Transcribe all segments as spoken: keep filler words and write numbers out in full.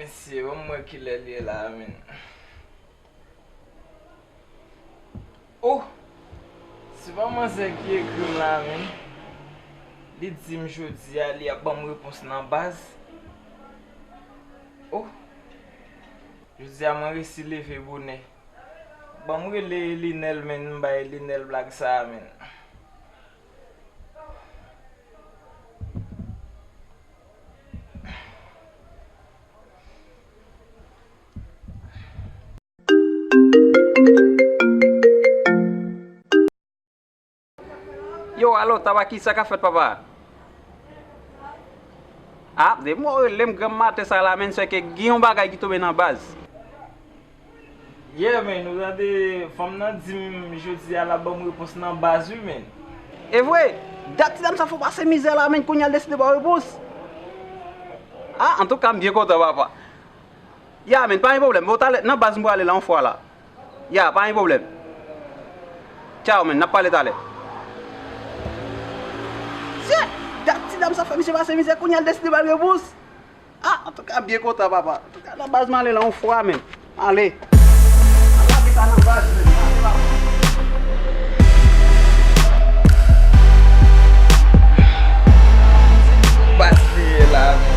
Mesye, ban m wè kilè l ye la, menn. Oh! Se pa manzè ki ekri m la, menn. Li di m jodi a, li ap ban m repons nan baz. Oh! Jodi a, mwen resi leve bonè. Ban m rele Elinèl, menn, m bay Elinèl blag sa a, menn. Yo, alo, Tabaki, sa k ap fèt, papa? Ah, depi w rele m granm maten sa la, menn, se ke gen yon bagay ki tonbe nan baz. Yeah, menn, ou tande fanm nan di m jodi a l ap ban m repons nan baz, wi, menn. E vre, dat ti dam sa fè w pase mizè la, menn, kounye a l deside ba w repons. Ah, antouka, m byen kontan, papa. Ya, menn, pa gen pwoblèm. Bon, talè, nan baz m prale la, yon fwa la. Ya, pa gen pwoblèm. Tchaw, menn, n ap pale talè. Shit! Dat ti dam sa fè misye pase mizè, kounye a l deside ba l repons. Ah, antouka, m byen kontan, papa. Antouka, nan baz m ale la, yon fwa, menn. M ale. M ap lage sa nan baz, menn. M ale, papa. Baz li ye la, menn.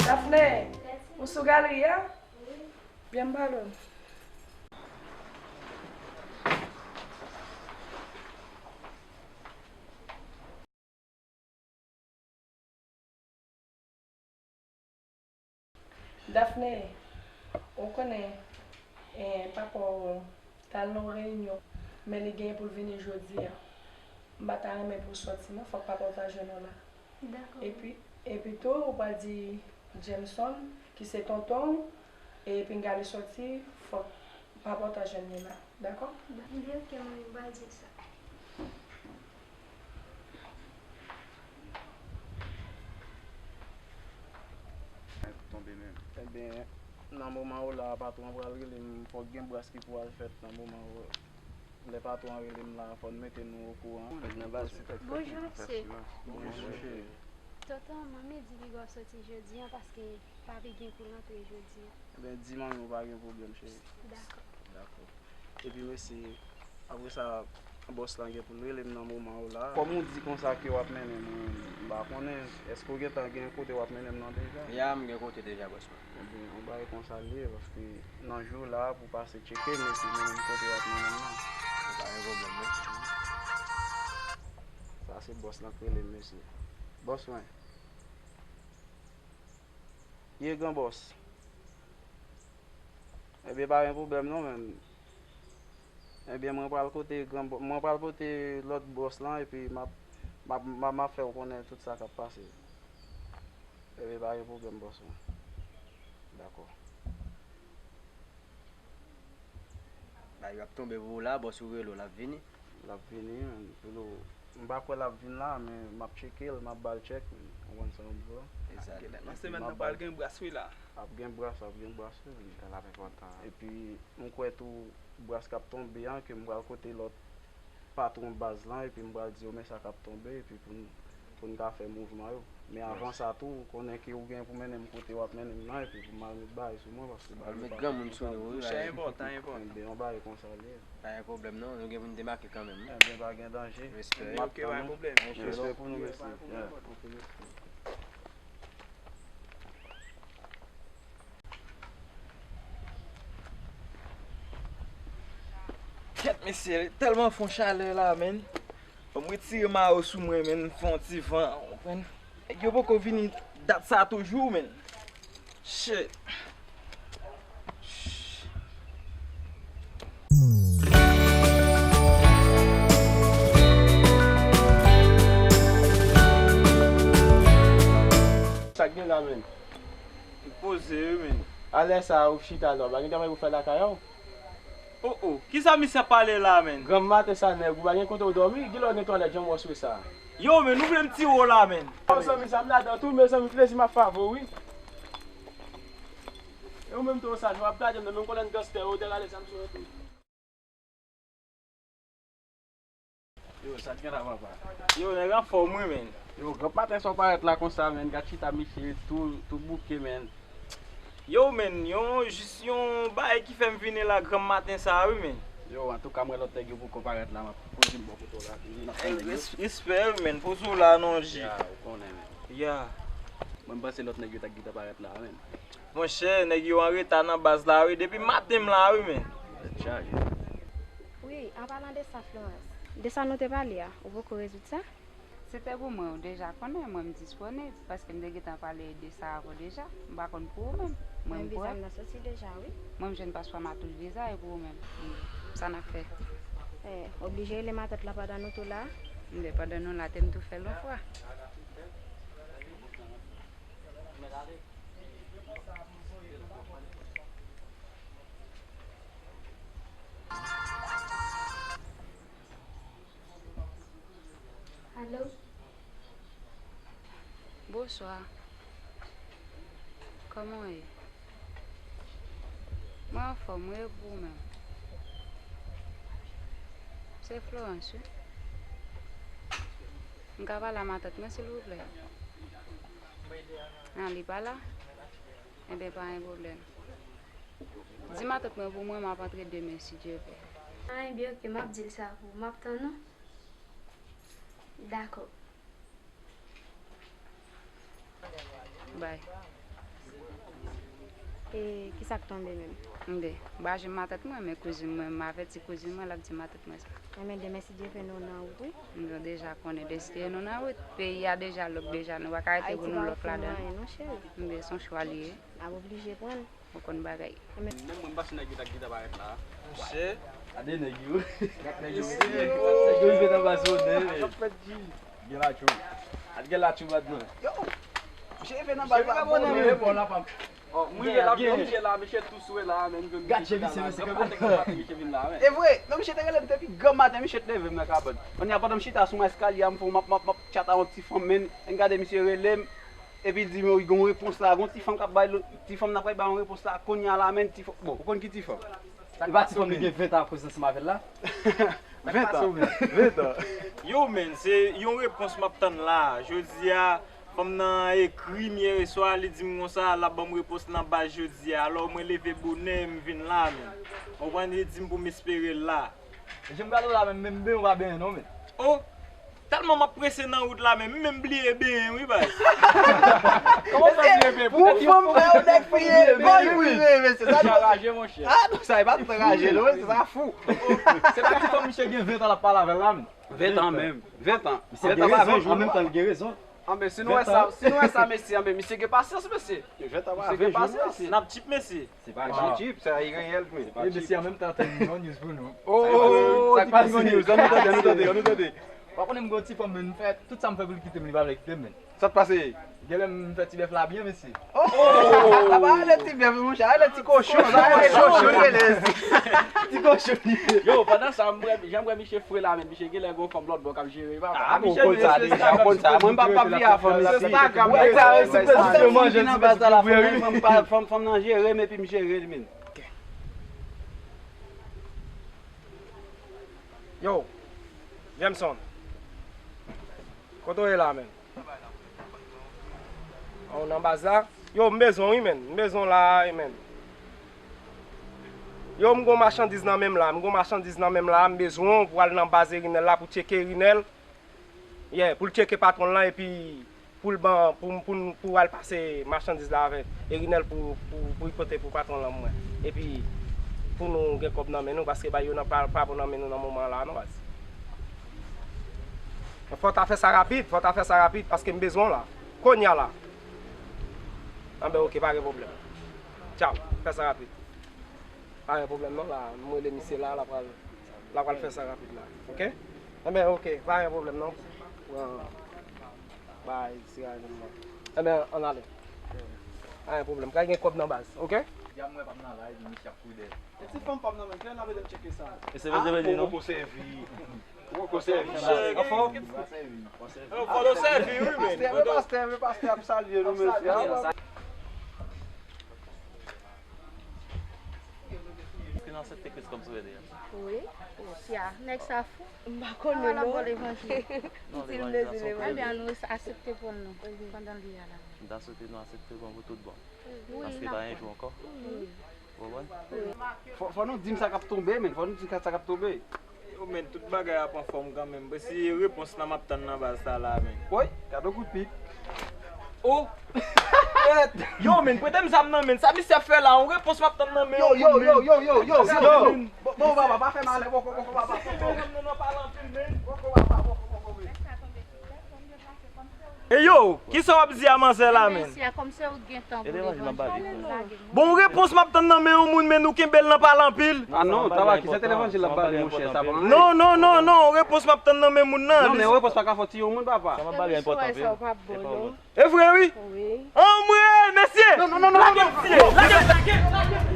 Dafne, ou sou galri a? Vyen m pale w. Dafne, ou konnen, eh, papa w t al nan yon reyinyon, men li genyen pou l vini jodi a. M pa ta renmen pou w sòti non, fòk papa w ta jwenn ou la. Dakò. Epi, epi tou, ou pral di Jameson, ki se tonton w, e pinga li sòti, fòk papa w ta jwenn li la. Dakò? Li oke, manmi, m pral di l sa. Tonbe menm. Ebyen, nan moman ou la, patwon an pral rele m, fòk gen bras ki pou al fèt nan moman ou. Lè patwon an rele m la, fò n mete nou okouran. Bonjou, mesye. Bonjou, cheri. Tonton, manmi di li gon soti jodi a paske papi gen pou l antre jodi a. Ebyen, di manmi w pa gen pwoblèm, cheri. Dakò. Dakò. Epi, mesye, apre sa, bòs lan gen pou l rele m nan moman ou la. Kòm ou di konsa ke w ap mennen m, m pa konnen, èske w gentan gen kote w ap mennen m nan deja? Ya, m gen kote deja, bòs mwen. Ebyen, yon bagay konsa l ye, paske nan jou la, pou pase tcheke m, epi mennen m kote w ap mennen m nan. Pa gen pwoblèm, non. Sa se bòs lan k rele m, mesye. Bòs mwen. Ye, gran bòs. Ebyen, pa gen pwoblèm, non, menm. Ebyen, mwen pral kote gran bò-, mwen pral kote lòt bòs lan, epi m ap, m ap, m ap, m ap fè w konnen tout sa k ap pase. Ebyen, pa gen pwoblèm, bòs mwen. Dakò. Bagay yo ap tonbe pou ou la, bòs ou rele w, l ap vini. L ap vini, menm, pito, m pa kwè l ap vin la, men m ap tcheke l, m ap ba l tchèk, menm. Ou konprann sa m di w la? Egzakteman. Nan semèn nan pral gen bras wi la. Ap gen bras, ap gen bras wi, menm. L ap enpòtan. Epi, m kwè tou, bras k ap tonbe an, ke m pral kote lòt patwon baz lan, epi m pral di yo men sa k ap tonbe, epi pou n, pou n ka fè mouvman yo. Men avan sa tou, ou konnen ke ou gen pou mennen m kote w ap mennen m nan, epi pou m al met bagay sou mwen, paske bagay yo pa fèt konsa. Monchè, enpòtan, enpòtan. Enben, yon bagay konsa l ye. Pa gen pwoblèm non, nou gen pou n debake kanmenm. Enben, pa gen danje. Respè. M ap tann ou. Respè pou nou, mesye. Yeah, ok, mesye. Kèt, mesye, tèlman fè yon chalè la, menn. Fò m retire mayo sou mwen, menn, fè yon ti van, w konprann? Nèg yo poko vini dat sa toujou, menn. Shit. Sa k gen la, menn? M poze wi, menn. Alè sa a, ou chita la, ou pa gen travay pou fè lakay ou? Oh, oh, kisa misye ap pale la, menn? Granm maten sa, nèg, ou pa gen kote w dòmi? Gen lè w gen twalèt, jan m wè w sou sa. Yo, menn, ou vle m tire w la, menn? Yo, zanmi, sa m ladan tou, mezanmi, plezi m ap fè avè w, wi. E ou menm tou, sa, w ap gade m nan menm kòlèn ganstè, ou te rale zam sou mwen tou. Yo, sa k gen la, papa? Yo, nèg anfòm wi, menn. Yo, granm maten sa w parèt la konsa, menn, gad chita misye tou, tou bouke, menn. Yo, menn, yon, jis yon bagay ki fè m vini la granm maten sa a wi, menn. Yo, antouka, m wè lòt nèg yo poko parèt la, m ap poze m bò kote w la, toujou n ap tann nèg yo. Res-, respè wi, menn, poze w la non, G. Ya, ou konnen, menn. Ya. Mwen, m panse lòt nèg yo t ap gentan parèt la, menn. Monchè, nèg yo anreta nan baz la wi, depi maten m la wi, menn. Tèt chaje. Wi, an palan de sa, Florence, de sa nou te pale a, ou poko rezoud sa? Se te pou mwen, ou deja konnen, mwen m disponib, paske m te gentan pale de sa avè w deja. M pa konn pou ou menm. Mwen, m prè. Viza m nan soti deja, wi. Mwen, m jwenn paspò m ak tout viza, e pou ou menm? Sa n ap fè? Eh, oblije rele matant lan pandan nou tou la? Enben, pandan nou la, te m tou fè l yon fwa. Alo? Bonswa. Kòman w ye? Mwen anfòm, wi, e pou ou menm? Se Florence, wi. M ka pale a matant mwen, silvouplè? Ah, li pa la? Enben, pa gen pwoblèm. Di matant mwen pou mwen, m ap antre demen, si Dye vle. Ah, enben, oke, m ap di l sa pou ou. M ap tann ou. Dakò. Bay. E kisa k tonbe menm? Enben, m pa jwenn matant mwen, men kouzin mwen, m avèti kouzin mwen, l ap di matant mwen sa. Enben, demen, si Dye vle, nou nan wout, wi. Nou deja konnen, deske nou nan wout, peyi a deja lòk deja, nou pa ka rete pou nou lòk ladan l. Enben, se yon chwa li ye. N ap oblije pran l. Ou konn bagay. Menm mwen, m panse nèg yo t ap gentan parèt la. Monchè. Gade nèg yo. Gade nèg yo. Nèg yo rive nan baz yo, nèg. Gen latchou. Al gen latchou ladan. Yo. Misye rive nan baz la, bon, nèg. Bon, la, pa. Oh, m rive la, misye la, misye tou swe la, menm. Gade misye, misye vin la, men. E vre, non, misye te rele m depi granm maten, misye te leve m nan kabann. Kounye a, pandan m chita sou eskalye a, m fè, m ap, m ap, m ap tchat a yon ti fanm, men, m gade misye rele m. Epi l di m, wi, gen yon repons la, gen yon ti fanm k ap bay, ti fanm nan pral bay yon repons la, kounye a la, men, ti fanm, bon, ou konn ki ti fanm? E pa ti fanm li gen ven tan ap koze ansanm avè l la? Ven tan. Ven tan. Yo, men, se yon repons m ap tann la. Jodi a, fanm nan ekri m yè swa, li di m konsa, l ap ban m repons nan baz jodi a. Alò, mwen leve bonè, m vin la, men. Ou konprann, li di m pou m espere l la. Jan m gade w la, men, menm benyen w pa benyen non, men. Oh! Tèlman m ap prese nan wout la, men m menm bliye benyen, wi, baz. Kòman w fè bliye benyen? Pou fanm fè yon nèg bliye benyen, wi, mesye. Sa raje, monchè. Ah, non, sa e pa tout raje, non, mesye, sa fou. Se pa ti fanm misye gen ven tan l ap pale avè l la, men. Ven tan menm. Ven tan. Misye gen rezon, an menm tan, li gen rezon. Anben, si nou wè sa, si nou wè sa, mesye, anben, misye gen pasyans, mesye. Misye gen pasyans. N ap tchip, mesye. Se pa chip, chip, sa ireyèl, men. E mesye, an menm tan, te gen yon news pou nou. Oh, sa k pase? An nou tande, an nou tande, an nou tande. Ou pa konnen m gen yon ti fanm, men, m fè tout sa m fè pou l kite m, li pa vle kite m, men. Sa k pase? Genlè m fè ti bèf la byen, mesye. Oh! Sa pa rele ti bèf, monchè, rele ti kochon, sa rele kochon, rele. Ti kochon. Yo, pandan sa, m wè, jan m wè misye fre la, men misye genlè gen yon fanm lòt bò k ap jere, papa. Ah, misye, ou konn sa deja, ou konn sa. Mwen m pa, m pa vle a fanm isi. Nèg sa resi pezib yo manje ti bèf vre, wi. Fanm, fanm nan jere m epi m jere l, men. Yo, Jameson. Kote w ye la, men? Ou nan baz la? Yo, m bezwen w wi, menn. M bezwen w la a wi, menn. Yo, m gon machandiz nan men m la. M gon machandiz nan men m la. M bezwen w pou al nan baz Erinel la pou tcheke Erinel. Yeah, pou l tcheke patwon l lan epi pou l ban, pou, pou, pou al pase machandiz la avèk Erinel pou, pou, pou l pote pou patwon l lan mwen. Epi pou nou gen kòb nan men nou, paske bay yo nan pa, pa bon nan men nou nan moman an la non, baz. Fò w ta fè sa rapid, fò w ta fè sa rapid, paske m bezwen w la. Kounye a la. Anben, oke, pa gen pwoblèm. Tchaw, fè sa rapid. Pa gen pwoblèm non, la, m rele misye la, l ap pral, l ap pral fè sa rapid la, oke? Enben, oke, pa gen pwoblèm non. Pran bay ti raje m nan. Enben, ann ale. Pa gen pwoblèm, kay gen kòb nan baz, oke? Djam wè pa m nan live, misye ap kouri dèyè. E ti fanm pa m nan men, kilè n ap ede m tcheke sa? E se vre, se vre, non? Poko sèvi. Poko sèvi. Anfòm? Yo, fò nou sèvi wi, men. Pastè, men pastè, men pastè ap salye nou, mesye. Èske nou aksepte Kris kòm Sovè de a? Wi. Tia, nèg sa fou. M pa konnen non. Bon levanjil. Pitit m dezi levanjil. Ebyen, nou aksepte pou nou pandan li a la. M ta swete nou aksepte bon pou tout bon. Wi, paske pa gen jou ankò. Wi. Ou konprann? Fò, fò nou di m sa k ap tonbe, men. Fò nou di m sa k ap tonbe. Yo, men, tout bagay ap anfòm kanmenm. Bon, se repons lan m ap tann nan baz sa la, men. Woy, gade yon kout pik. Oh! Yo, men, prete m zam nan, men. Sa misye ap fè la, yon repons m ap tann nan men yon moun, men. Yo, yo, yo, yo, yo, yo, yo. Bon, bon, papa, pa fè malè, poko, poko, papa, poko. Nan pale anpil, men. Poko, papa, poko, poko, men. E yo, kisa w ap di a manzè la, men? Mesye a, kòm se ou k gen tan pou levanjil, lage m. Bon, yon repons m ap tann nan men yon moun, men nou kenbe l nan pale anpil. Ah non, Taba, ki se te levanjil l ap bale, monchè, sa pa anyen. Non, non, non, non, yon repons m ap tann nan men moun nan. Non, men yon repons pa ka fè w tiye yon moun, papa. Sa m ap bale enpòtan, sa w pa bon, non. E vre, wi. Wi. Anmwe, mesye! Non, non, non, non, non, non. Lage m tiye, lage m tiye, lage m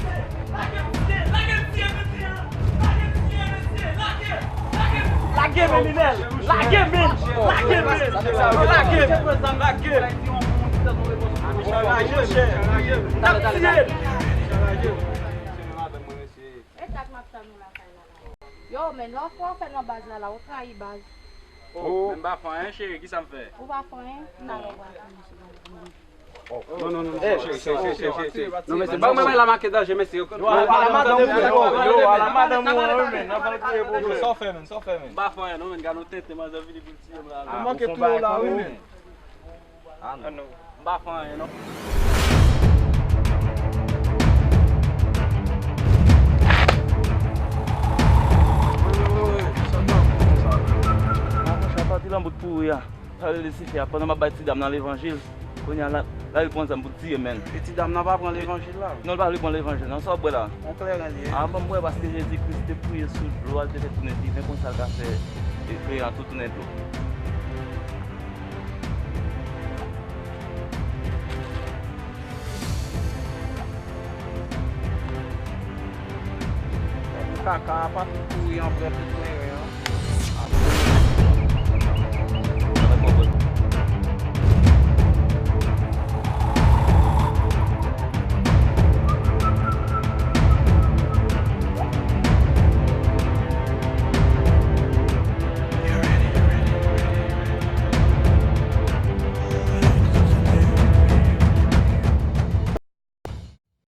tiye, lage m tiye, mesye. Lage m tiye, mesye, lage, lage m. Lage m, Eminel. Lage m, men. Lage m, men. Lage m. Lage m. Lage m. Lage m. N ap tiye l. E sa k m ap tann ou lakay la la. Yo, men lè w fè w fè nan baz la la, ou trayi baz. Oh, men m pa fè anyen, cheri, kisa m fè? Ou pa fè anyen? Talè w pral fè yon sou. Non, non, non, non, cheri, cheri, cheri, cheri. Non, mesye, ba mwen la make danje, mesye. Yo, ala madanm ou, yo, yo, ala madanm ou, an, men, nan pral kreye pwoblèm. Sa w fè, men, sa w fè, men. M pa fè anyen, non, men, gade yon tenten, manzè vini pou l tiye m la, la. Ou manke touye w la, wi, men. Ah, non. M pa fè anyen, non. Sa pati lan bout pouri a. Sa rele Lisifè a, pandan m ap bay ti dam nan levanjil, kounye a l al pran zam pou l tiye m, menn. E ti dam nan pa pran levanjil la? Non, l pa vle pran levanjil, non. Sa w ap bwè la? Yon kleren li ye. A, ban m bwè, paske Jezi Kris te priye sou dlo a, l te fè tounen diven, konsa l ka fè, e, kreyè an tou tounen dlo. Nèg kaka a pa kouri anprè tout kleren.